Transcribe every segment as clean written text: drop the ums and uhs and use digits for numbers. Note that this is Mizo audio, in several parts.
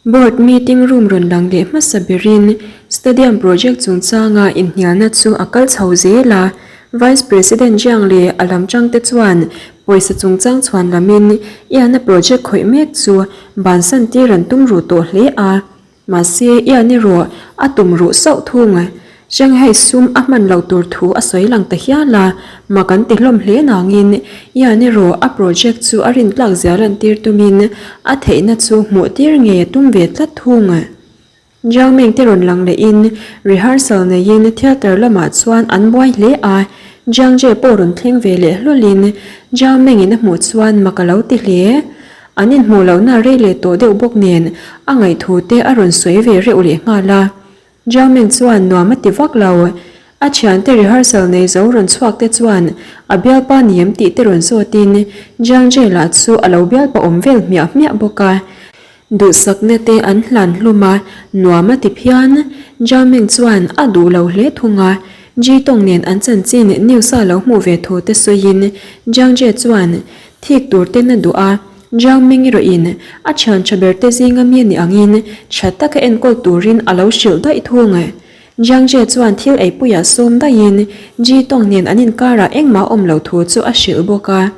Board meeting room rawn lang leh hmasa berin Stadium project chungchanga inhnialna chu a kal chho zel a, Vice President Jiang leh a lam tangte chuan pawisa chungchang chhuan lamin Ian-a project khawih mek chu bansan tir an tum ruh tawh hle a. Mahse, Ian erawh a tum ruh sauh thung. Shanghai sum a hman loh tur thu a sawi lang ta hial a, mak an ti hlawm hle nangin Ian erawh a project chu a rintlak zia lantir tumin a theihna chu hmuh tir ngei a tum ve tlat thung. Jiang Meng te rawn lang lehin rehearsal neiin theatre lamah chuan an buai hle a, Jiang Jie pawh rawn thleng ve leh hlawlin Jiang Meng in a hmuh chuan mak a lo ti hle. An inhmuh lohna rei leh tawh deuh bawk nen a ngaihthu te a rawn sawi ve reuh leh nghal a. Jiang Ming chuan nuam a ti vak lo. A thiante rehearsal nei zo rawn chhuak te chuan a bialpa ni em tih te rawn zawtin Jiang Jie lah chu a lo bialpa awm vel hmiah hmiah bawk a. Duhsakna te an hlan hlum a, nuam a ti phian. Jiang Ming chuan a duh lo hle thung a. Ji Tong nen an chanchin news a lo hmuh ve thu te sawiin Jiang Jie chuan thik tur ten a duh a. Jiang Ming erawhin a thian tha ber te zinga mi a nih angin tha taka enkawl turin a lo hrilh daih thung. Jiang Jie chuan thil eipuiah sawm daihin Ji Tong nen an inkarah engmah awm lo thu chu a hrilh bawk a.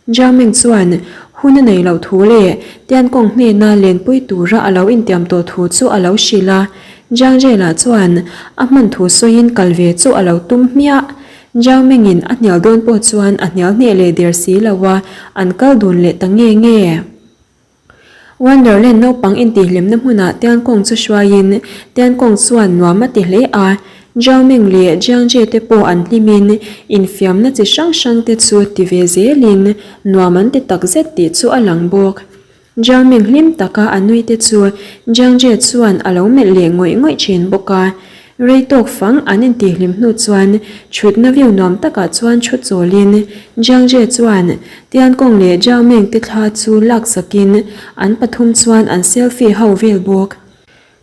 Jiang Ming chuan hun a nei loh thu leh Tiankawng hnena lenpui tura a lo intiam tawh thu chu a lo hrilh a. Jiang Jie lah chuan a hman thu sawiin kal ve chu a lo tum hmiah. Jiang Mingin a hnial dawn pawh chuan a hnial hneh leh der si lo a, an kal dun leh ta nge nge. Wonderland naupang intihhlimna hmunah Tiankong chu hruaiin Tiankong chuan nuam a ti hle a, Jiang Ming leh Jiang Jie te pawh an hlimin infiamna chi hrang hrang te chu ti ve zelin nuam an ti takzet tih chu a lang bawk. Jiang Ming hlim taka a nui te chu Jiang Jie chuan a lo melh leh ngawih ngawih thin bawk a. Rei tawk fang an intihhlim hnu chuan thutna view nuam takah chuan thu chawlin Jiang Jie chuan Tiankong leh Jiang Ming te thla chu laksakin an pathum chuan an selfie ho vel bawk.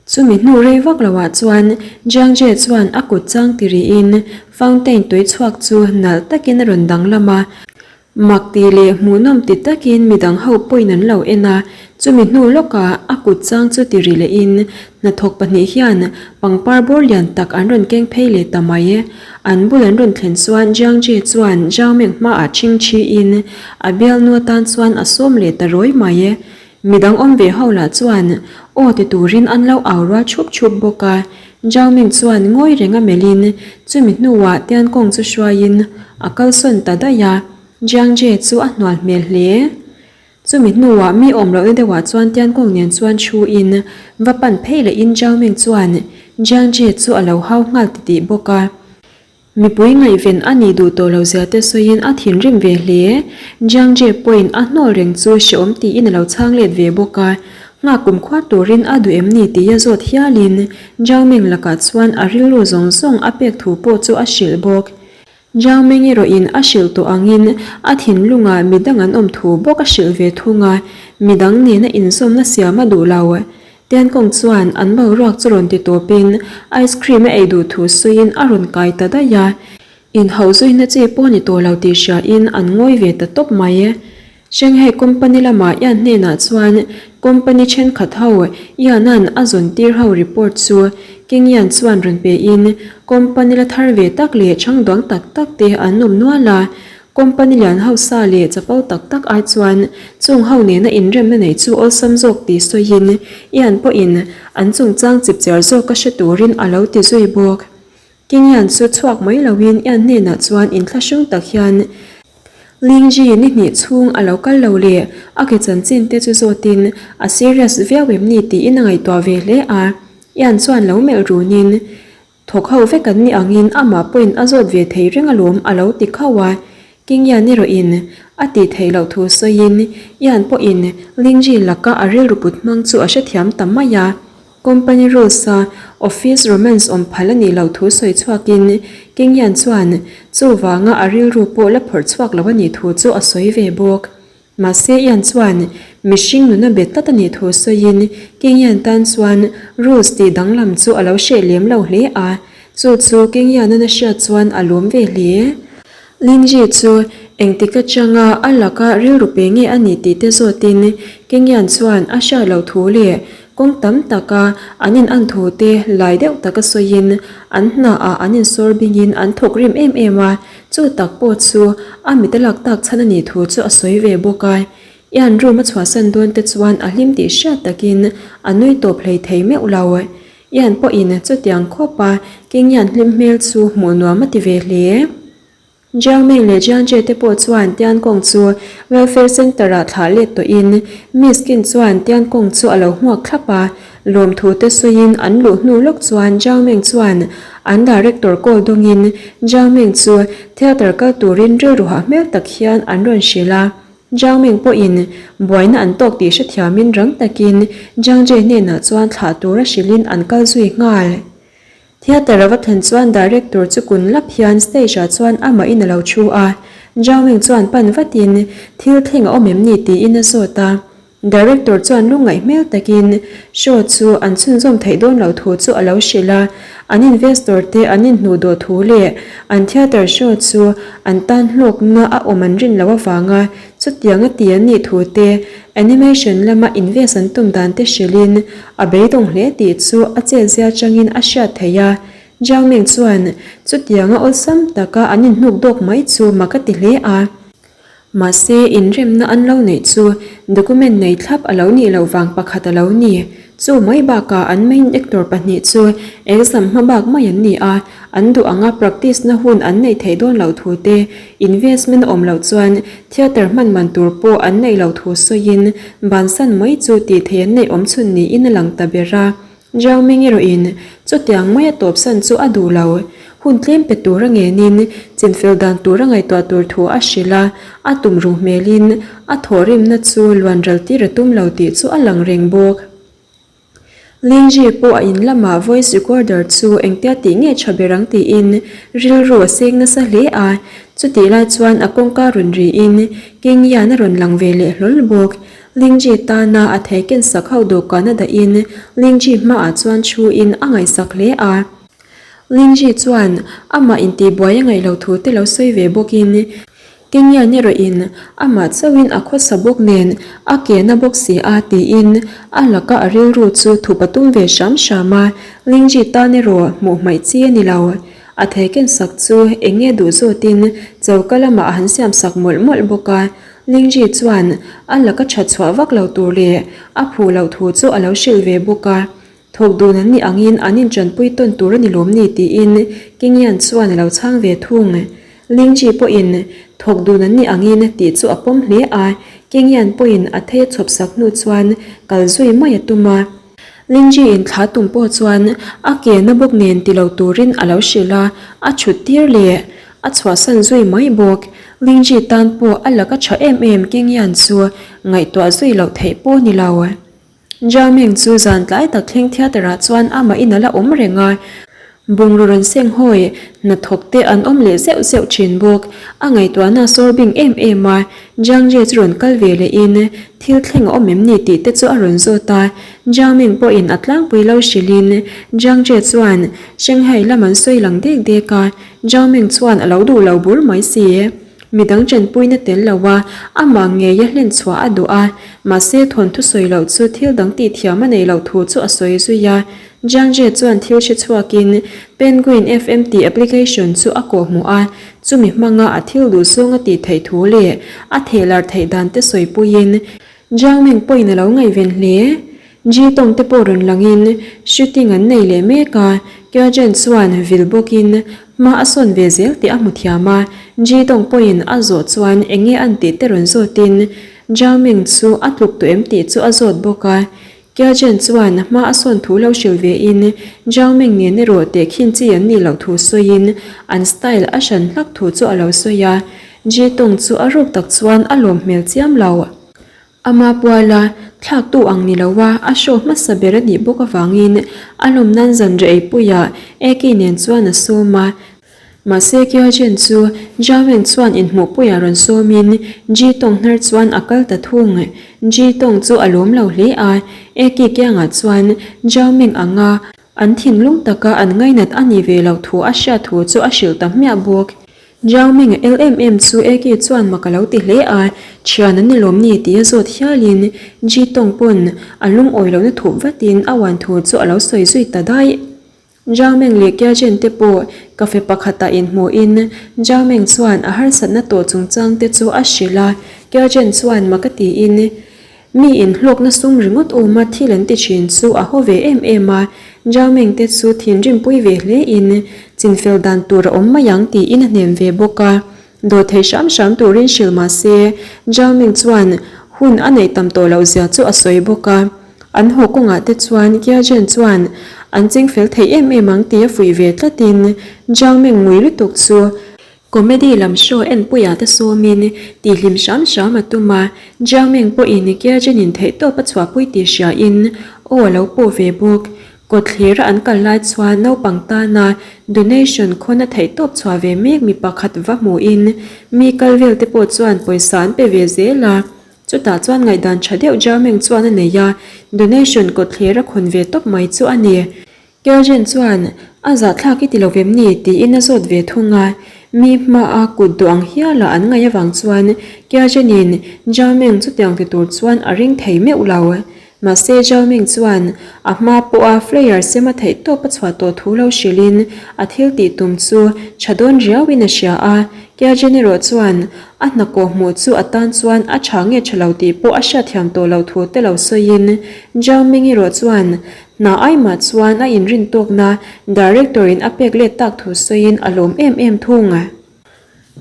Chumi hnu rei vak loah chuan Jiang Jie chuan a kut chang ti rihin fountain tui chhuak chu nalh takin a rawn danglam a. Mak tih leh hmuhnawm ti takin midang ho pawhin an lo en a, chumi hnu lawkah a kut chang chu ti ri lehin hnathawk pahnih hian pangpar bawr lian tak an rawn keng phei leh ta mai. An bul an rawn thlen chuan Jiang Jie chuan Zhao Meng hmaah ṭhing ṭhiin a bialnu atan chuan a sawm leh ta rawi mai. Midang awm ve ho lah chuan aw ti turin an lo au rual chhup chhup bawk a, Zhao Ming chuan ngawi reng a melhin chumi hnuah Tiankong chu hruaiin a kalsawn ta daih a, Jiang Jie chu a hnual hmel hle. Chumi hnuah mi awm lohna deuhah chuan Tiankong nen chuan thu in va pan phei lehin Zhao Ming chuan Jiang Jie chu a lo hau nghal titih bawk a. Mipui ngaihven a nih duh tawh lo zia te sawiin a thinrim ve hle. Jiang Jie pawhin a hnawl reng chu hreawm tiin a lo chhang let ve bawk a. Nghak kumkhua turin a duh em ni tih a zawt hialin Jiang Ming lakah chuan a rilru zawng zawng a pek thu pawh chu a hrilh bawk. Jiang Ming erawhin a hrilh tawh angin a thinlungah midang an awm thu bawk a hrilh ve thung a, midang nena inzawmna siam a duh lo. Tiankawng chuan an boruak chu rawn ti tawpin ice cream a ei duh thu sawiin a rawn kai ta daih a, inhauh zuina chi pawh ni tawh lo tih hriain an ngawi ve ta tawp mai. Shanghai company lamah Ian hnenah chuan company thenkhat ho Ian-a'n a zawn tir ho report chu King Ian chuan rawn pein company la thar ve tak leh changduang tak tak te an awm nual a, Company lian hausa leh chapo tak tak ai chuan chung ho nena inremna neih chu awlsam zawk tih sawiin Ian pawhin an chungchang chipchiar zawk a hre turin a lo ti zui bawk. King Ian chu chhuak mai loin Ian hnenah chuan inthlahrung tak hian Lingji ni hnih chhung a lo kal lo leh a ke chanchin te chu zawtin a serious viau em ni tiin a ngaihtuah ve hle a. Ian chuan lo melh runin Thawk ho vek an nih angin amah pawhin a zawt ve thei reng alawm a lo ti khauh a. King Yan erawhin a tih theih loh thu sawiin Yan pawhin Lingji laka a rilru put hmang chu a hrethiam ta mai a. Company rules a office romance awm phal a nih loh thu sawi chhuakin King Yan chuan chuvanga a rilru pawh la phawrh chhuak lo a nih thu chu a sawi ve bawk. Mahse Ian chuan mihring nuna bet tlat a nih thu sawiin King Ian tan chuan rules tih danglam chu a lo hreh lem lo hle a, chu chu King Ian-an a hriat chuan a lawm ve hle. Linji chu engtik atanga a laka rilru pe nge a nih tih te zawtin King Ian chuan a hriat loh thu leh Kawng tam taka an in an thu te lai deuh taka sawiin an hnaah an insawr bingin an thawk rim em em a, chu tak pawh chu a mit a lak tak chhan a nih thu chu a sawi ve bawk a. Ian room a chhuahsan dawn te chuan a hlim tih hriat takin a nui tawp hlei thei meuh lo. Ian pawhin chutiang khawpa Kenyan hlim hmel chu hmuh nuam a ti ve hle. Jiang Meng leh Jiang Jie te pawh chuan Tiankong chu Welfare Centre-ah thlah let tawhin Miss Qin chuan Tiankong chu a lo hmuak thlap a, lawmthu te sawiin an luh hnu lawk chuan Jiang Meng chuan an director call dawngin Jiang Meng chu theatre kal turin rilru hah hmel tak hian an rawn hrilh a. Jiang Meng pawhin buaina an tawk tih hrethiamin rang takin Jiang Jie hnenah chuan thlah tura hrilhin an kal zui nghal. Theatre a va thlen chuan director chu kun lap hian stage ah chuan amah in a lo thu a, Zhao Ming chuan pan vatin thil thleng a awm em ni tiin a zawt a. Director chuan lungngaih hmel takin show chu an chhunzawm theih dawn loh thu chu a lo hrilh a, an investor te an inhnuh dawh thu leh an theatre show chu an tan hlawkna a awm an rin loh avanga chutiang a ti an nih thu te Animation lama invest an tum dan te hrilhin a beidawng hle tih chu a chetzia atangin a hriat theih a. Jiang Ming chuan chutianga awlsam taka an inhnuk dawk mai chu mak a ti hle a. Mahse, inremna an lo neih chu document nei thlap a lo nih loh vang pakhat a lo ni. Chu mai bakah an main actor pahnih chu exam hma bak mai an ni a, an duh anga practice na hun an neih theih dawn loh thu te, investment a awm loh chuan theatre hman man tur pawh an neih loh thu sawiin bansan mai chu tih theih an neih awm chhun niin a lang ta ber a. Zhao Ming erawhin chutiang maia tawpsan chu a duh lo. Hun tlem pe tura ngenin chinfel dan tura ngaihtuah tur thu a hrilh a, a tum ruh hmelin a thawhrimna chu luan ral tir a tum lo tih chu a lang reng bawk. Lingji pawh a in lamah voice recorder chu engtia tih nge tha ber ang tiin rilru a seng nasa hle a, chutih lai chuan a kawngka rawn riin King Yan a rawn lang ve leh hlawl bawk. Lingji tana a thei ken sak ho dawhkan a dahin Lingji hmaah chuan thuin a ngaihsak hle a. Lingji chuan amah intihbuai a ngaih loh thu te lo sawi ve bawkin Kenya erawhin amah chauhin a khawsa bawk nen a ke na bawk si a tiin a laka a rilru chu thup a tum ve hram hram a, Lingji tan erawh hmuh hmaih chi a ni lo. A thei ken sak chu eng nge duh zawtin choka lamah a han siam sak mawlh mawlh bawk a, Lingji chuan a laka that chhuah vak lo tur leh a phuh loh thu chu a lo hrilh ve bawk a. Thawk dun an nih angin an inṭanpui tawn tur a ni lawm ni tiin Kingyan chuan a lo chhang ve thung. Lingji pawhin thawk dun an nih angin tih chu a pawm hle a, Kingyan pawhin a thei a chhawp sak hnu chuan kal zui mai a tum a. Lingji in thla tum pawh chuan a ke na bawk nen ti lo turin a lo hrilh a, a chhut tir leh a chhuahsan zui mai bawk. Lingji tan pawh a laka ṭha em em Kingyan chu ngaihtuah zui loh theih pawh a ni lo. Jiaming chu zan tlai tak thleng theatre ah chuan amah in a la awm reng a, bungraw rawn seng hawi hnathawk te an awm leh zeuh zeuh thin bawk. A ngaihtuahna a sawr bing em em a, Jiang Jie chu rawn kal ve leh in thil thleng a awm em ni tih te chu a rawn zawt a, Jiaming pawhin a tlangpui lo hrilh in Jiang Jie chuan Shanghai lam an sawi lang dek dek a, Jiaming chuan a lo duh lo bur mai si. Midang ṭanpuina tel lo a, amah ngeia hlen chhuah a duh a, mahse thawnthu sawi loh chu thil dang tih thiam a neih loh thu chu a sawi zui a. Jiang Jie chuan thil hre chhuakin Penguin FM tih application chu a kawhhmuh a, chumi hmanga a thil duh zawng a tih theih thu leh a thehlar theih dan te sawipuiin Jiang Ming pawhin a lo ngaihven hle. Ji tawng te pawh rawn langin shooting an nei leh mek a, Kyo Jen chuan vil bawkin hma a sawn ve zel tih a hmu thiam a, Ji tawng pawhin a zawh chuan eng nge an tih te rawn zawtin Zhao Ming chu a tluk tawh em tih chu a zawt bawk a, Kyo Jen chuan hma a sawn thu lo hrilh ve in Zhao Ming nen erawh tehkhin chi an nih loh thu sawiin an style a hran hlak thu chu a lo sawi a, Ji tawng chu a ruk tak chuan a lawm hmel chiam lo. Ama puala thlaktu ang ni loa a show hmasa ber a nih bawk avangin a lawm nan zanriah eipuiah Eki nen chuan a sawm a. Mahse Kyogen chu Jiawen chuan inhmuhpuiah rawn sawmin Ji Tong hnar chuan a kal ta thung. Ji Tong chu a lawm lo hle a, Eki kiangah chuan Jiao Ming anga an thinlung taka an ngainat a nih ve loh thu a hriat thu chu a hrilh ta hmiah bawk. Zhao Ming a el em em chu Eki chuan mak a lo ti hle a, thian an ni lawm ni tih a zawt hialin Ji Tong pawn a lungawi lohna thup vatin a uan thu chu a lo sawi zui ta daih. Zhao Meng leh Kia Chen te pawh cafe pakhatah inhmuhin Zhao Meng chuan a harsatna tawh chungchang te chu a hrilh a, Kia Chen chuan mak a tiin mi inhlawkna sum ringawt uma thil an ti thin chu a haw ve em em a, Zhao Meng te chu thinrimpui ve hlein chinfel dan tur a awm mai ang tiin a hnem ve bawk a. Dawt thei hram hram turin hrilh mah se, Zhao Ming chuan hun a neih tam tawh loh zia chu a sawi bawk a. An haw kawngah te chuan Kia Jen chuan an ching fel thei em em ang tih a fuih ve tlatin Zhao Ming ngui lutuk chu comedy lam show enpuiah te sawmin tihhlim hram hram a tum a. Zhao Ming pawhin Kia Jen in theihtawp a chhuahpui tih hriain aw a lo pawh ve bawk. Kawtthlir a an kal lai chuan naupang tana donation khawn a theih tawp chhuah ve mek mi pakhat va hmuhin mi kal vel te pawh chuan pawisa an pe ve zel a. Chutah chuan ngaihdan tha deuh Jermeng chuan a nei a, donation kawtthlir a khawn ve tawp mai chu a ni. Kelgen chuan a zahthlak i ti lo vem ni tiin a zawt ve thung a. Mi hmaa kut duh ang hiala an ngaih avang chuan Kelgenin Jermeng chutiang ti tur chuan a ring thei meuh lo. Mahse Zhao Ming chuan a hma pawha flyer sem a theih tawp a chhuah tawh thu lo hrilhin a thil tih tum chu tha dawn riauin a hria a. Kia Jen erawh chuan a hna kawh hmuh chu a tan chuan a tha nge tha lo tih pawh a hriatthiam tawh loh thu te lo sawiin Zhao Ming erawh chuan hna ai mah chuan a inrin tawkna director in a pek let tak thu sawiin a lawm em em thung.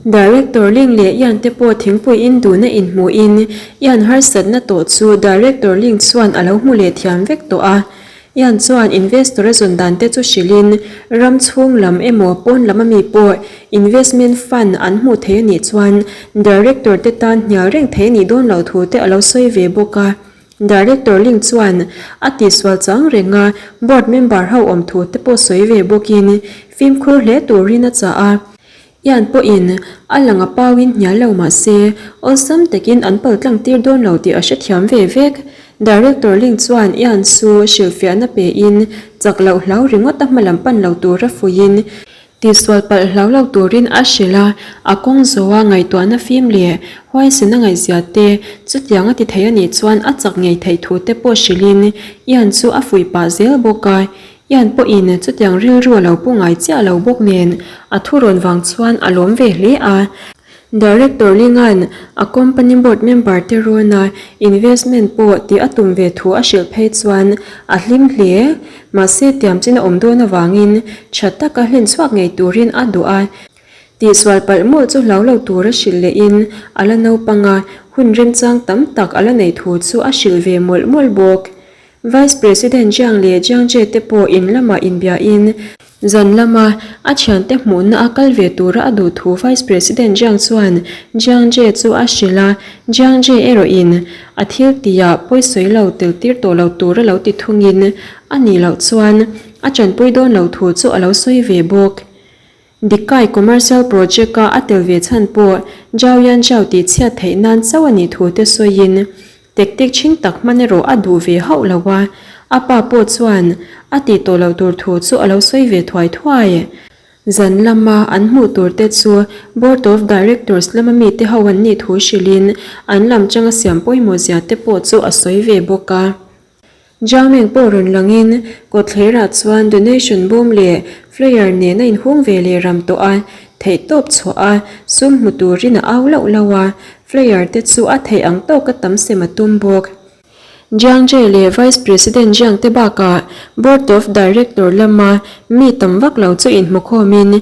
Director Ling leh Ian te pawh thingpui in duhna inhmuhin Ian harsatna tawh chu Director Ling chuan a lo hmu leh thiam vek tawh a. Ian chuan investor a zawn dan te chu hrilhin ram chhung lam emaw pawn lam ami pawh investment fund an hmuh thei a nih chuan Director te tan hnial reng thei a nih dawn loh thu te a lo sawi ve bawk a. Director Ling chuan a tihsual chang reng a, board member ho awm thu te pawh sawi ve bawkin fimkhur hle turin a chah a. Ian pawhin a lang a pauin hnial lo mah se, awlsam takin an pal tlang tir dawn lo tih a hrethiam ve vek. Director Ling chuan Ian chu hrilhfiahna pein chak loh hlau ringawt a hmalam pan lo tura fuiin tihsual palh hlau lo turin a hrilh a, a kawng zawha ngaihtuahna fim leh huaisen a ngaihzia te chutiang a ti thei a nih chuan a chak ngei theih thu te pawh hrilhin Ian chu a fuih pah zel bawk a. Ian pawhin chutiang rilru a lo pu ngai chiah lo bawk nen a thurawn vang chuan a lawm ve hle a. Director Linga'n a company board member te rawna investment pawh tih a tum ve thu a hrilh phei chuan a hlim hle. Mahse tiam chin a awm dawn avangin tha taka hlen chhuak ngei turin a duh a. Tihsual palh mawlh chu hlau lo tura hrilh lehin a la naupang a, hun remchang tam tak a la neih thu chu a hrilh ve mawlh mawlh bawk. Vice President Jiang leh Jiang Jie te pawh in lamah inbiahin, zan lama a thiante hmuhna a kal ve tura a duh thu Vice President Jiang chuan Jiang Jie chu a hrilh a, Jiang Jie erawhin a thil tihah pawisawi lo tel tir tawh lo tura lo ti thungin a nih loh chuan a tanpui dawn lo thu chu a lo sawi ve bawk. Dikai commercial project-a a tel ve chhan pawh Zhao Yanzhao tih chhiat theih nan chauh a nih thu te sawiin tactic chhing tak hman erawh a duh ve hauh lo a, a pa pawh chuan a tih tawh loh tur thu chu a lo sawi ve thuai thuai. Zan lama an hmuh tur te chu Board of Directors lama mite ho an nih thu hrilhin an lam changa siam pawimawh zia te pawh chu a sawi ve bawk a. Zhangmeng pawh rawn langin kawtthlerah chuan donation bawm leh flyer nen a inhung ve leh ram tawh a, theihtawp chhuah a, sum hmu turin a au lauh lauh a, flyer te chu a theih ang tawka tam sem a tum bawk. Jiang Jie leh Vice President Jiang te bakah Board of Director lama mi tam vak lo chu inhmukhawmin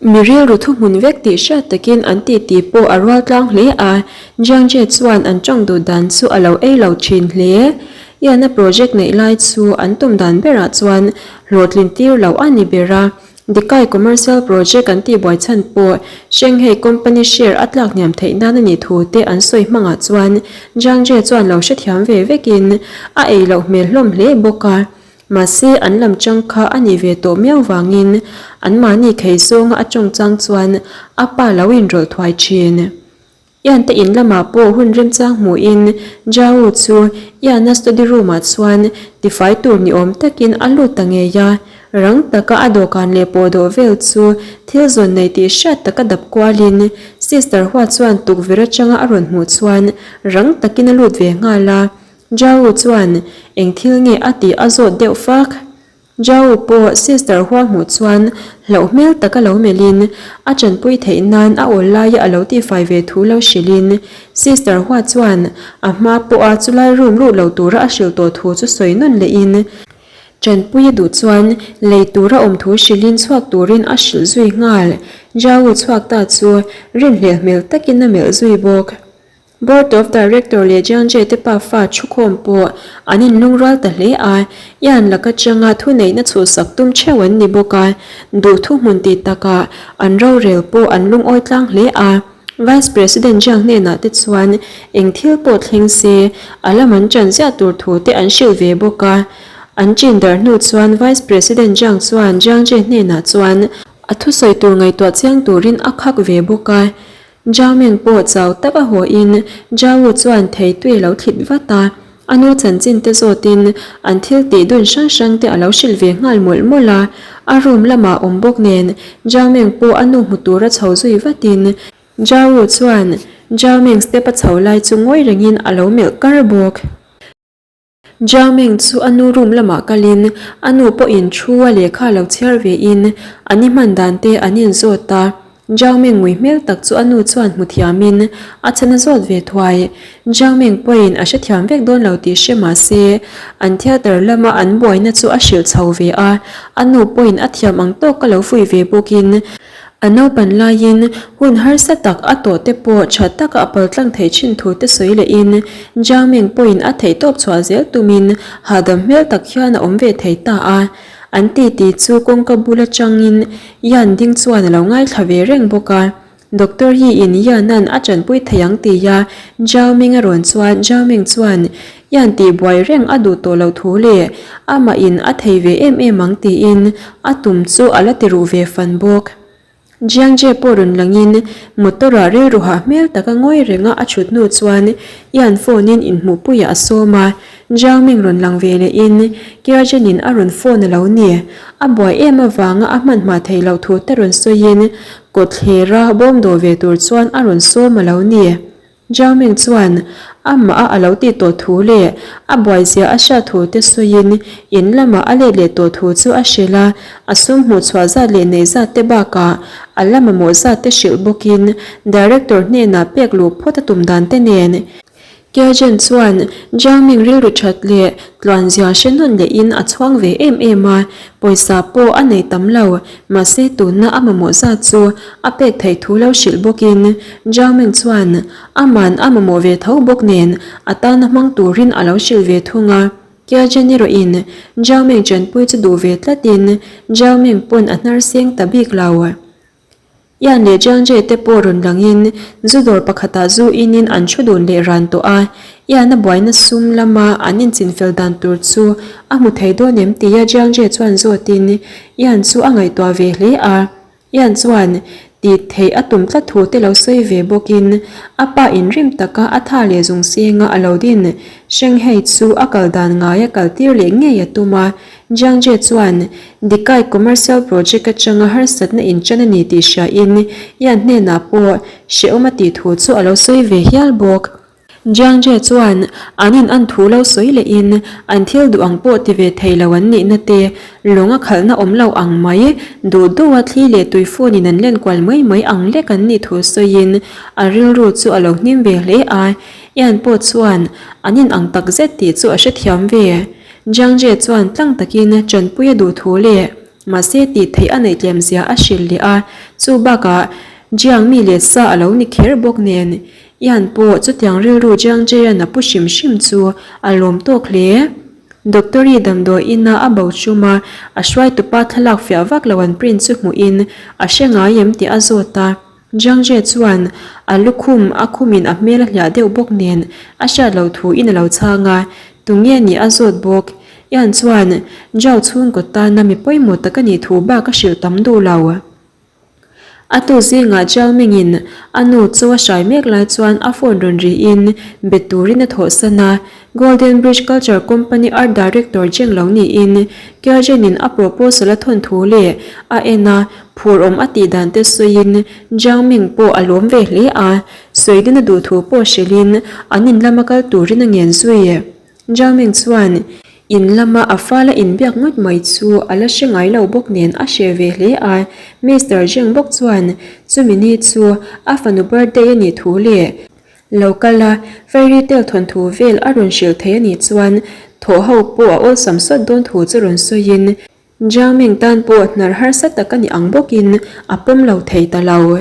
Mi rilru thuhmun vek tih hriat takin an titi pawh a rual tlang hle a, Jiang Jie chuan an tawng duh dan chu a lo ei lo thin hle. Iana project neih lai chu an tum dan berah chuan hlawhtlin tir loh a ni ber a, Dikai commercial project an tihbuai chhan pawh Shanghai company share a tlak hniam theih nan a nih thu te an sawi hmangah chuan Jiang Jie chuan lo hrethiam ve vekin a ei loh hmel hlawm hle bawk a. Mahse, an lam chang kha a nih ve tawh miau vangin anmahni khei zawnga a tawng chang chuan a pa lo inrawlh thuai thin. Ian te in lamah pawh hun remchang hmuhin Zhao chu Ian-a study room-ah chuan tifai tur ni awm takin a lut ta ngei a. Rang taka a dawhkan leh pawhdawh vel chu thil zawn nei tih hriat taka dap kualin Sister Hua chuan tukverh atanga a rawn hmuh chuan rang takin a lut ve nghal a. Zhao chuan eng thil nge a tih a zawt deuh fak. Zhao pawh Sister Hua hmuh chuan hlauh hmel taka lo melhin a tanpui theih nan a awl laia a lo tihfai ve thu lo hrilhin Sister Hua chuan a hma pawha chulai room lut lo tura a hrilh tawh thu chu sawi nawn lehin Ṭanpui a duh chuan lei tura awm thu hrilhin chhuak turin a hrilh zui nghal. Zhao chhuak ta chu rinhlelh hmel takin a melh zui bawk. Board of Director leh Jiang Jie te pafa thukhawm pawh an inlungrual ta hle a, Yan laka changa thuneihna chhuhsak tum theuh an ni bawk a, duh thuhmun tih takah an rorel pawh an lungawi tlang hle a. Vice President Jiang hnenah te chuan eng thil pawh thleng se, a lam an ṭan ziah tur thu te an hrilh ve bawk a. An ṭin darh hnu chuan Vice President Jiang chuan Jiang Jie hnenah chuan a thusawi tur ngaihtuah chiang turin a khak ve bawk a. Zhao Meng pawh chau tak a hawiin Zhao Wu chuan thei tui a lo thlit vat a. A nu chanchin te zawtin an thil tih dun hrang hrang te a lo hrilh ve nghal mawlh mawlh a, a room lamah awm bawk nen Zhao Meng pawh a nu hmu tura chho zui vatin Zhao Wu chuan Zhao Meng step a chho lai chu ngawi rengin a lo melh kar bawk. Zhao Meng chu a nu room lamah kalin a nu pawhin thu a lehkha lo chhiar vein an i hman dan te an inzawt a. Zhao Meng ngui hmel tak chu a nu chuan hmu thiamin a chhan a zawt ve thuai. Zhao Meng pawhin a hrethiam vek dawn lo tih hre mah se, an theatre lama an buaina chu a hrilh chho ve a, a nu pawhin a thiam ang tawk ka lo fuih ve bawkin a naupan laiin hun harsa tak a tawh te pawh tha taka a paltlang theih thin thu te sawi lehin Zhao Meng pawhin a theihtawp chhuah zel tumin hahdam hmel tak hian a awm ve thei ta a. An titi chu kawngka bul atangin Yan ding chuan a lo ngaithla ve reng bawk a. Doctor hi in Yan-a'n a tanpui thei ang tia Zhao Ming a rawn chuan Zhao Ming chuan Yan tih buai reng a duh tawh loh thu leh amah in a thei ve em em ang tiin a tum chu a la ti ruh ve fan bawk. Jiang Jie pawh rawn langin motor-ah rilru hah hmel taka ngawi renga a chhut hnu chuan Ian phone-in inhmuhpuiah a sawm a, Jiang Ming rawn lang ve lehin Kiajen-in a rawn phone a lo ni. A buai em avanga a hmanhmah theih loh thu te rawn sawiin kawtthlera bawm dawh ve tur chuan a rawn sawm a lo ni. Zhao Ming chuan amah a a lo tih tawh thu leh a buaizia a hriat thu te sawiin in lamah a let leh tawh thu chu a hrilh a, a sum hmuh chhuah zat leh nei zat te bakah a la mamawh zat te hrilh bawkin Director hnenah pek luh phawt a tum dan te nen Kiajen chuan Zhao Ming rilru that leh tluanzia hre nawn lehin a chhuang ve em em a, pawisa pawh a nei tam lo, mahse tuna a mamawh zat chu a pek theih thu lo hrilh bawkin Zhao Ming chuan aman a mamawh ve tho bawk nen a tana hmang turin a lo hrilh ve thung a. Kia Jen erawhin Zhao Ming chanpui chu duh ve tlatin Zhao Ming pawn a hnar seng ta bik lo. Ian leh Jiang Jie te pawh rawn langin zu dawr pakhatah zu inin an thu dun leh ran tawh a, Ian a buaina sum lama an inchinfel dan tur chu a hmu thei dawn em tia Jiang Jie chuan zawtin Ian chu a ngaihtuah ve hle a. Ian chuan tih theih a tum tlat thu te lo sawi ve bawkin a pa inrim taka a tha leh zung senga a lo din Shanghai chu a kal dan ngaia kal tir leh ngei a tum a. Jiang Jie chuan Dikai commercial project atanga harsatna inṭan a ni tih hriain Ian hnenah pawh hrehawm a tih thu chu a lo sawi ve hial bawk. Jiang Jie chuan an in an thu lo sawi lehin an thil duh ang pawh ti ve thei lo an nihna te, lawng a khalhna awm lo ang mai, duh duha thli leh tui phone in an len kual mai mai ang lek an nih thu sawiin a rilru chu a lo hnim ve hle a, Ian pawh chuan an in ang tak zet tih chu a hrethiam ve. Jiang Jie chuan tlang takin tanpui a duh thu leh mahse tih theih a neih tlem zia a hrilh leh a, chu bakah Jiang mi leh sa a lo ni kher bawk nen Ian pawh chutiang rilru Jiang Jie-a'n a pu hrim hrim chu a lawm tawk hle. Doctor-i damdawi ina a bo chum a, a hruaitupa thlalak fiah vak lo an print chu hmuhin a hre ngai em tih a zawt a. Jiang Jie chuan a lukhum a khumin a hmel a hliah deuh bawk nen a hriat loh thu in a lo chhang a, tunge nih a zawt bawk. Ian chuan Zhao chhungkaw tana mi pawimawh tak a nih thu bak a hrilh tam duh lo. A tu zingah Jiang Ming-in a nu chu a hrai mek lai chuan a phone rawn riin be turin a thawhsan a. Golden Bridge Culture Company Art Director Zheng lo niin Kiao Zhen-in a proposal a thawn thu leh a en a, phur awm a tih dan te sawiin Jiang Ming pawh a lawm ve hle a, sawi din a duh thu pawh hrilhin an in lama kal turin a ngen zui. Jiang Ming chuan in lama a fala inbiak ngawt mai chu a la hre ngai lo bawk nen a hre ve hle a, Mister Zheng bawk chuan chumi ni chu a fanu birthday a nih thu leh Lo kal a, fairy tale thawnthu vel a rawn hrilh thei a nih chuan thawh ho pawh a awlsam sawt dawn thu chu rawn sawiin Jiang Ming tan pawh hnar harsa tak a ni ang bawkin a pawm lo thei ta lo.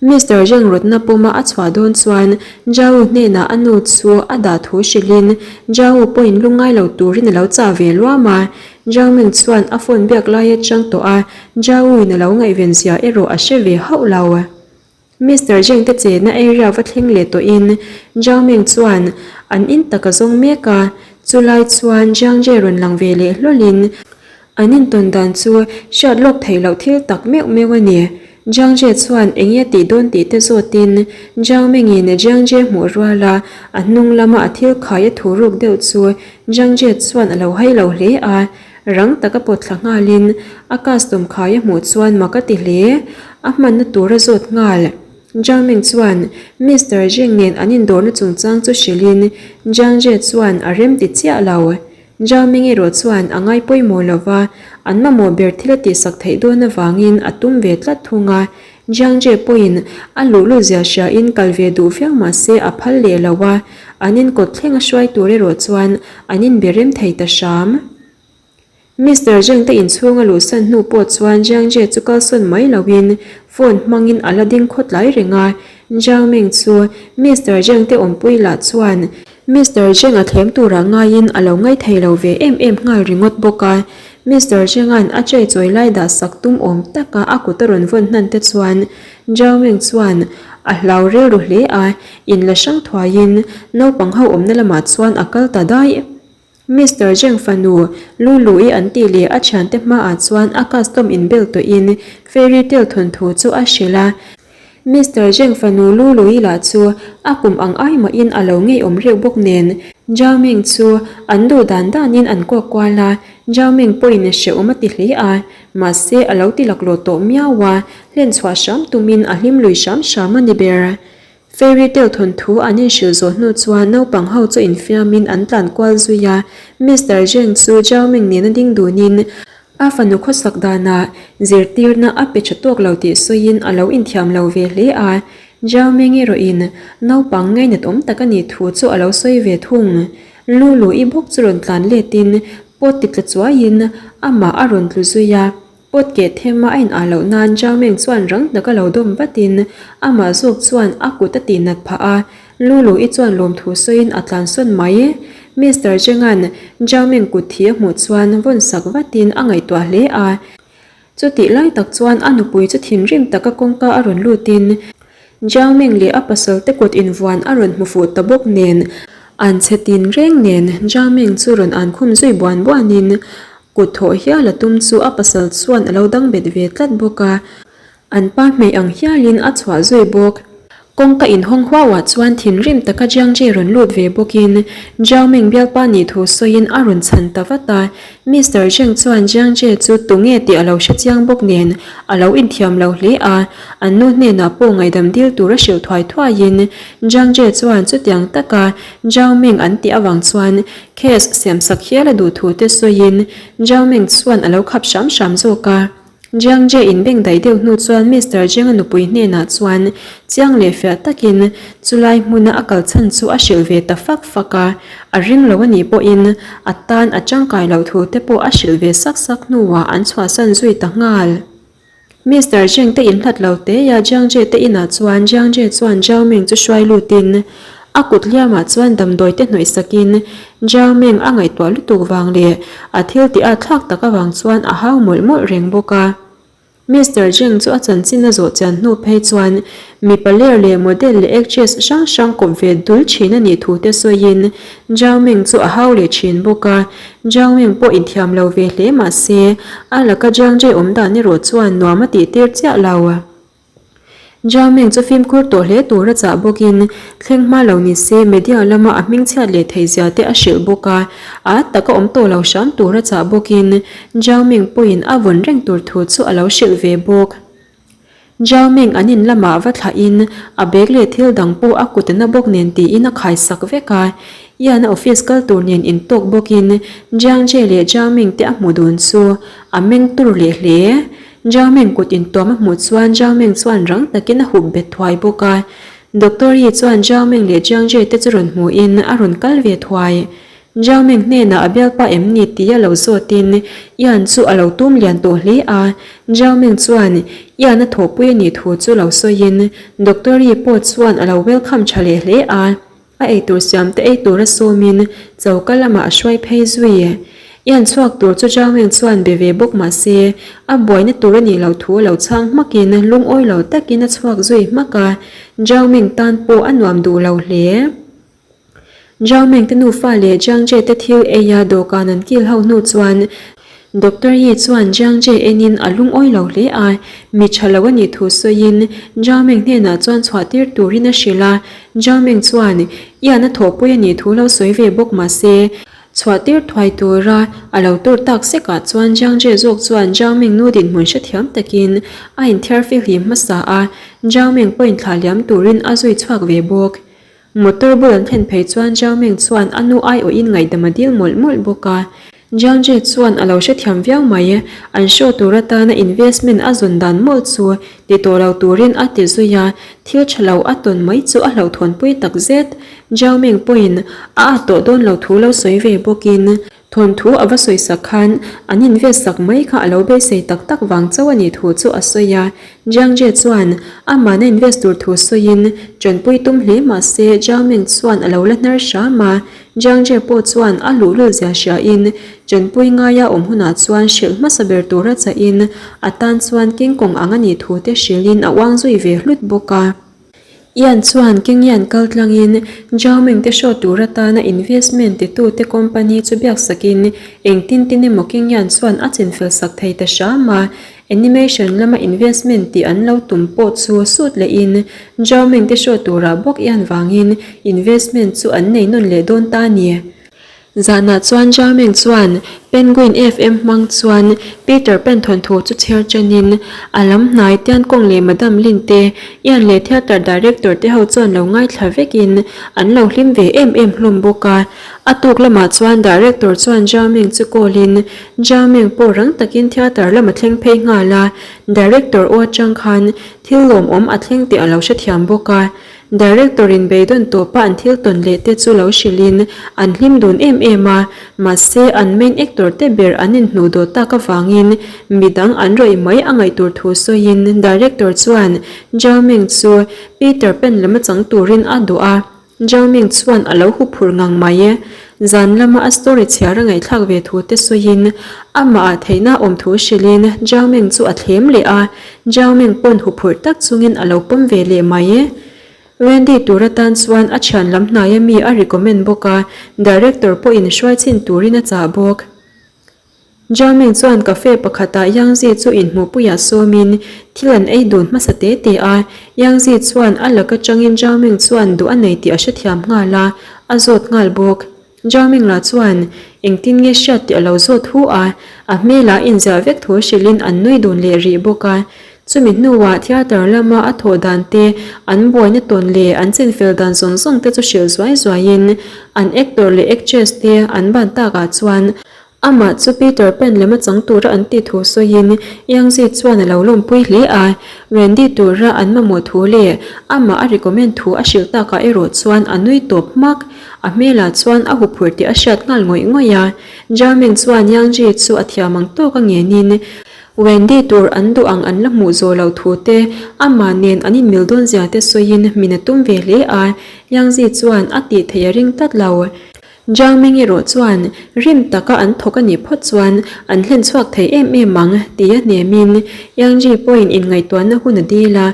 Mister Zheng rawtna pawma a chhuah dawn chuan Jiao hnenah a nu chu a dah thu hrilhin Jiao pawhin lungngai lo turin a lo chah ve luam a. Jiang Ming chuan a phone biak lai atang tawh a Jiao in a lo ngaihven zia erawh a hre ve hauh lo. Mister Zheng te chenna area va thleng leh tawhin Zhao Ming chuan an in tak a zawng mek a, chulai chuan Zhang Jie rawn lang ve leh hlawlin an intawn dan chu hriat lawk theih loh thil tak meuh meuh a ni. Zhang Jie chuan eng nge tih dawn tih te zawtin Zhao Mingin Zhang Jie hmuh ruala a hnung lama a thil khai a thu ruk deuh chu Zhang Jie chuan a lo hai lo hle a, Rang taka pawt thla nghalin a custom khai a hmuh chuan mak a ti hle. A hmanna tur a zawt nghal. Zhang Ming chuan Mister Zheng nen an indawrna chungchang chu hrilhin Zhang Jie chuan a rem ti chiah lo. Zhang Ming erawh chuan a ngai pawimawh lo va, an mamawh ber thil a tihsak theih dawn avangin a tum ve tlat thung a. Zhang Jie pawhin a luhlut zia hriain kal ve duh viau mah se a phal leh lo a, an inkawt thleng a hruai tur erawh chuan an inbe rem thei ta hram. Mister Zheng te inchhung a luhsan hnu pawh chuan Zhang Jie chu kalsawn mai loin phone hmangin a la ding khawtlai reng a, Zhang Ming chu Mister Zheng te awmpui lah chuan Mister Zheng a thlem turah ngaiin a lo ngaithei lo ve em em nghal ringawt bawk a, Mister Zheng-a'n a tray chawi lai dah sak tum awm taka a kut a rawn vawn hnan te chuan Zhao Ming chuan a hlau rilru hle a, in la hrang thuaiin naupang ho awmna lamah chuan a kal ta daih. Mister Zheng fanu Lulu-i an tih leh a thiante hmaah chuan a custom inbel tawhin fairy tale thawnthu chu a hrilh a. Mister Zheng fanu Lulu-i lah chu a kum ang ai mahin a lo ngeiawm reuh bawk nen Zhao Ming chu an duh dan danin an kuak kual a, Zhao Ming pawhin hrehawm a ti hle a, mahse a lo ti laklawh tawh miau a, hlen chhuah hram tumin a hlim lui hram hram a ni ber. Fairy tale thawnthu an inhrilh zawh hnu chuan naupang ho chu infiamin an tlan kual zui a, Mister Zheng chu Zhao Ming nena ding dunin a fanu khawsak danah zirtirna a pe tha tawk lo tih sawiin a lo inthiam lo ve hle a, Zhao Ming erawhin naupang ngainat awm tak a nih thu chu a lo sawi ve thung. Lulu i bawk chu rawn tlan letin pawt ti tla chuaiin amah a rawn tlu zui a. Pot keh them a a in ah loh nan Zhao Meng chuan rang taka lo dawm vatin amah zawk chuan a kut a tih nat phah a, Lulu i chuan lawmthu sawiin a tlan sawn mai. Mister Zheng-a'n Zhao Meng kut thi a hmuh chuan vawn sak vatin a ngaihtuah hle a. Chutih lai tak chuan a nupui chu thinrim taka kawngka a rawn lutin Zhao Meng leh a pasal te kut invuan a rawn hmu fuh ta bawk nen an chhe tin reng nen Zhao Meng chu rawn an khum zui buan buanin Kut thawh hial a tum chu a pasal chuan a lo dang bet ve tlat bawk a, an pa hmei ang hialin a chhuah zui bawk. Kawngka inhawng huauah chuan thinrim taka Jiang Jie rawn lut ve bawkin Zhao Ming bialpa nih thu sawiin a rawn chhan ta vat a. Mister Zheng chuan Jiang Jie chu tunge tih a lo hre chiang bawk nen a lo inthiam lo hle a, an nu hnenah pawh ngaihdam dil tur a hrilh thuai thuaiin Jiang Jie chuan chutiang taka Zhao Ming an tih avang chuan Case siamsak hial a duh thu te sawiin Zhao Ming chuan a lo khap hram hram zawk a. Jiang Jie in beng daih deuh hnu chuan Mister Zheng-a nupui hnenah chuan chiang leh fiah takin chulai hmuna a kal chhan chu a hrilh ve ta fak fak a, a ring lo a nih pawhin a tan a tangkai loh thu te pawh a hrilh ve sak sak hnuah an chhuahsan zui ta nghal. Mister Zheng te inhlat lo te a Jiang Jie te inah chuan Jiang Jie chuan Zhao Ming chu hruai lutin a kut hliamah chuan damdawi te hnawih sakin Zhao Ming a ngaihtuah lutuk vang leh a thil tih a thlak tak avang chuan a hau mawlh mawlh reng bawk a. Mister Zheng chu a chanchin a zawh chian hnu phei chuan Mipa ler leh model leh actress hrang hrang kawp ve dul thin a nih thu te sawiin Zhao Ming chu a hau leh thin bawk a. Zhao Ming pawh inthiam lo ve hle mah se, a laka Jiang Jie awm dan erawh chuan nuam a tih tir chiah lo. Zhao Meng chu fimkhur tawh hle tura chah bawkin thleng hma lo ni se media lama a hmingchhiat leh thei zia te a hrilh bawk a, a taka awm tawh lo hram tura chah bawkin Zhao Meng pawhin a vawn reng tur thu chu a lo hrilh ve bawk. Zhao Meng an in lamah va thlahin a bag leh thil dang pawh a kut na bawk nen tiin a khaisak vek a, Ian a office kal tur nen intawk bawkin Jiang Jie leh Zhao Meng te a hmu dun chu a meng tur leh hle. Zhao Meng kut intuam a hmuh chuan Zhao Meng chuan rang takin a hup bet thuai bawk a. Doctor Yi chuan Zhao Meng leh Jiang Jie te chu rawn hmuhin a rawn kal ve thuai. Zhao Meng hnenah a bialpa em ni tih a lo zawtin Ian chu a lo tum lian tawh hle a. Zhao Meng chuan Ian a thawhpui a nih thu chu lo sawiin Doctor Yi pawh chuan a lo welcome tha leh hle a. A eitur siam te ei tura sawmin choka lamah a hruai phei zui. Ian chhuak tur chu Zhao Meng chuan be ve bawk mah se, a buaina tur a nih loh thu a lo chhang hmakin lungawi lo takin a chhuak zui hmak a, Zhao Meng tan pawh a nuam duh lo hle. Zhao Meng te nufa leh Jiang Jie te thil eia dawhkan an kil ho hnu chuan Doctor Yi chuan Jiang Jie enin a lungawi lo hle a, mi tha lo a nih thu sawiin Zhao Meng hnenah chuan chhuah tir turin a hrilh a, Zhao Meng chuan Ian a thawhpui a nih thu lo sawi ve bawk mah se, chhuah tir thuai tura a lo tur tak sekah chuan Jiang Jie zawk chuan Zhao Meng nu dinhmun hrethiam takin a inthiar fihlim hmasa a, Zhao Meng pawhin thlah liam turin a zui chhuak ve bawk. Motor bul an thlen phei chuan Zhao Meng chuan a nu aiawhin ngaihdam a dil mawlh mawlh bawk a. Jiang Jie chuan a lo hrethiam viau mai, an show tur atana investment a zawn dan mawlh chu ti tawh lo turin a ti zui a, thil tha lo a tawn mai chu a hlauhthawnpui tak zet. Zhao Meng pawhin a at tawh dawn lo thu lo sawi ve bawkin, Thawnthu a va sawi sak khan an invest sak mai kha a lo beisei tak tak vang chauh a nih thu chu a sawi a. Jiang Jie chuan amahna invest tur thu sawiin tanpui tum hle mah se Zhao Meng chuan a lo la hnar hram a. Jiang Jie pawh chuan a luhlul zia hriain tanpui ngaia awm hunah chuan hrilh hmasa ber tura chahin a tan chuan kingkawng ang a nih thu te hrilhin a uang zui ve hlut bawk a. Ian chuan Kenyan kal tlangin Zhao Meng te hrawt tur atana investment titute company chu biaksakin engtin tin emaw Kenyan chuan a chinfel sak thei ta hram a, animation lama investment tih an lo tum pawh chu sut lehin Zhao Meng te hrawt turah bawk Ian vangin investment chu an nei nawn leh dawn ta a ni. Zanah chuan Zhao Meng chuan Penguin FM hmang chuan Peter Pan thawnthu chu chhiar chanin a lam hnai Tian Kong leh Madam Lin te, Ian leh Theatre Director te ho chuan lo ngaithla vekin an lo hlim ve em em hlawm bawk a. A tuk lamah chuan Director chuan Zhao Meng chu call in Zhao Meng pawh rang takin Theatre lam a thleng phei nghal a, Director aw atang khan thil lawmawm a thleng tih a lo hrethiam bawk a. Director in beidawn tawpa an thil tawn leh te chu lo hrilhin an hlim dun em em a, mahse an main actor te ber an inhnuh dawh tak avangin midang an rawih mai a ngaih tur thu sawiin Director chuan Zhao Ming chu Peter Pan lam a chang turin a duh a, Zhao Ming chuan a lo huphurh ngang mai. Zan lama a story chhiar a ngaihthlak ve thu te sawiin amah ah theihna awm thu hrilhin Zhao Ming chu a thlem leh a, Zhao Ming pawn huphurh tak chungin a lo pawm ve leh mai. Wendy tur atan chuan a thian lam hnaia mi a recommend bawk a, director pawhin hruai chhin turin a chah bawk. Zhao Ming chuan cafe pakhatah Yang Zi chu inhmuhpuiah sawmin thil an ei dun hmasa te te a, Yang Zi chuan a lak atangin Zhao Ming chuan duh a nei tih a hrethiam nghal a, a zawt nghal bawk. Zhao Ming lah chuan engtin nge hriat tih a lo zawt hu a, a hmelah inziah vek thu hrilhin an nui dun leh rih bawk a. Chumi hnuah theatre lama a thawh dan te, an buaina tawn leh an chinfel dan zawng zawng te chu hrilh zuai zuaiin an actor leh actress te an ban takah chuan amah chu Peter Pan lema chang tura an tih thu sawiin Yang Zi chuan a lo lawmpui hle a, Wendy tura an mamawh thu leh amah a recommend thu a hrilh takah erawh chuan a nui tawp hmak. A hmelah chuan a huphurh tih a hriat nghal ngawih ngawih a, Zhao Ming chuan Yang Ji chu a thiam ang tawk a ngenin Wendy tur an duh ang an la hmuh zawh loh thu te, amah nen an inmil dawn zia te sawiin min a tum ve hle a, Yang Zi chuan a tih theih a ring tlat lo. Zhao Ming erawh chuan rim taka an thawk a nih phawt chuan an hlen chhuak thei em em ang tia hnemin Yang Ji pawhin inngaihtuahna hun a dil a,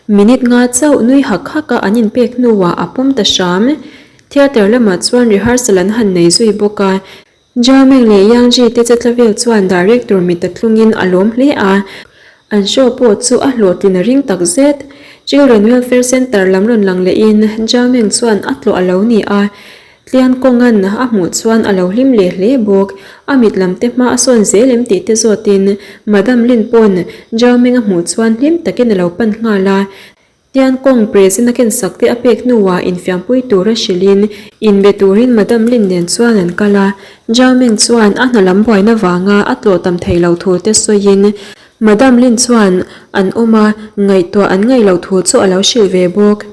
Minute nga chauh nui hak hak a an inpek hnuah a pawm ta hram. Theatre lamah chuan rehearsal an han nei zui bawk a. Zhao Meng leh Yang Ji te chetla vel chuan director mit a tlungin a lawm hle a. An show pawh chu a hlawhtlin a ring tak zet. Children Welfare Centre lam rawn lang lehin Zhao Meng chuan a tlawh a lo ni a, Tlian kawngan a hmuh chuan a lo hlim leh hle bawk. A mit lam te hma a sawn zel em tih te zawtin Madam Lin pawn Zhao Meng a hmuh chuan hlim takin a lo pan nghal a. Tian kawng present a kensak te a pek hnuah infiampui tura hrilhin inbe turin Madam Lin nen chuan an kal a. Zhao Meng chuan a hna lam buaina vanga a tlawh tam thei lo thu te sawiin Madam Lin chuan an awm a, ngaihtuah an ngaih loh thu chu a lo hrilh ve bawk.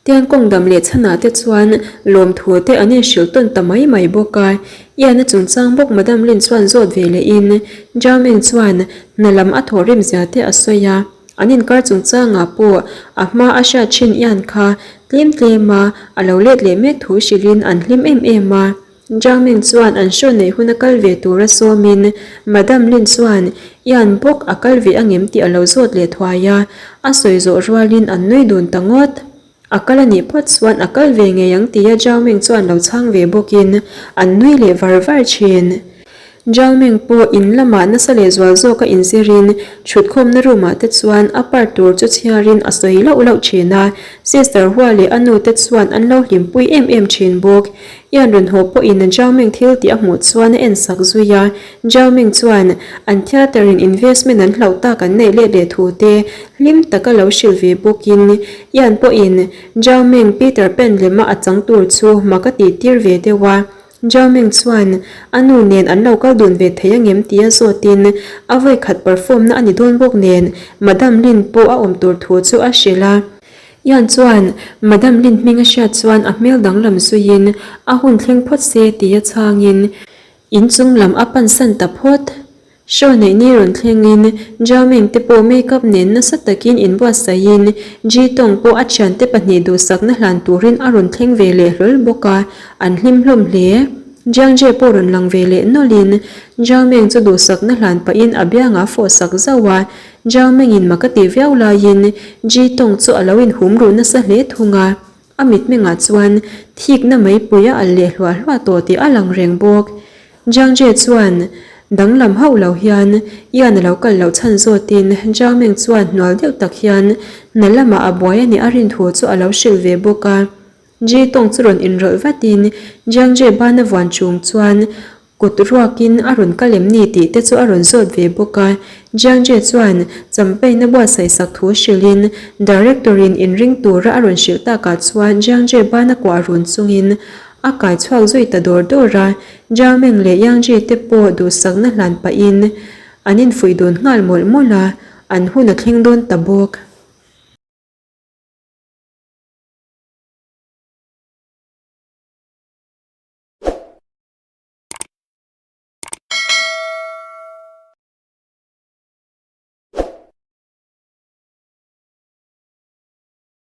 Tian kawng dam leh chhanah te chuan lawmthu te an inhrilh tawn ta mai mai bawk a. Ian a chungchang bawk Madam Lin chuan zawt ve lehin Zhao Meng chuan hna lam a thawhrim zia te a sawi a. An inkar chungchangah pawh a hma a hriat thin ian kha tlem tlema a lo let leh mek thu hrilhin an hlim em em a. Zhang Ming chuan an show neih huna kal ve tura sawmin Madam Lin chuan ian bawk a kal ve angem tih a lo zawt leh thuai a, a sawi zawh rualin an nui dun ta ngawt. A kal a nih phawt chuan a kal ve ngei ang tia Zhao Ming chuan lo chhang ve bawkin an nui leh var var thin. Zhao Ming pawh in lamah nasa leh zual zawka inzirin thutkhawmna room ah te chuan a part tur chu chhiarin a sawi lauh lauh thin a, Sister Hua leh a nu te chuan an lo hlimpui em em thin bawk. Ian rawn haw pawhin Zhao Ming thil tih a hmuh chuan a en sak zui a, Zhao Ming chuan an theatre in investment an hlauh tak an neih let leh thu te hlim taka lo hrilh ve bawkin Ian pawhin Zhao Ming Peter Pan lema a chang tur chu mak a tih tir ve deuh a. Zhao Ming chuan a nu nen an lo kal dun ve thei angem tia zawtin a vawi khat perform na a ni dawn bawk nen Madam Lin pawh a awm tur thu chu a hrilh a. Ian chuan Madam Lin hming a hriat chuan a hmel danglam zuiin a hun thleng phawt se tia chhangin inchung lam a pansan ta phawt. Show neih ni rawn thlengin Zhao Ming te pawh makeup nen nasa takin inbuatsaihin Ji Tong pawh a thiante pahnih duhsakna hlan turin a rawn thleng ve leh hlawl bawk a, an hlim hlawm hle. Jiang Jie pawh rawn lang ve leh nawlhin Zhao Ming chu duhsakna hlan pahin a biangah fawh sak zauh a, Zhao Mingin mak a tih viau laiin Ji Tong chu a lo inhum ruh nasa hle thung a. A mitmengah chuan thikna meipui a alh leh hluah hluah tawh tih a lang reng bawk. Jiang Jie chuan danglam hauh lo hian Ian a lo kal loh chhan zawtin Zhao Meng chuan hnual deuh tak hian hna lamah a buai a nih a rin thu chu a lo hrilh ve bawk a. Ji Tong chu rawn inrawlh vatin Jiang Jie bana vuan chung chuan Kut ruakin a rawn kal em ni tih te chu a rawn zawt ve bawk a. Jiang Jie chuan campaign a buatsaih sak thu hrilhin Director in inring tura a rawn hrilh takah chuan Jiang Jie bana kuah run chungin a kai chhuak zui ta dawr dawr a. Jiang Meng leh Yang Jie te pawh duhsakna hlan pahin an infuih dun nghal mawlh mawlh a, an hun a thleng dawn ta bawk.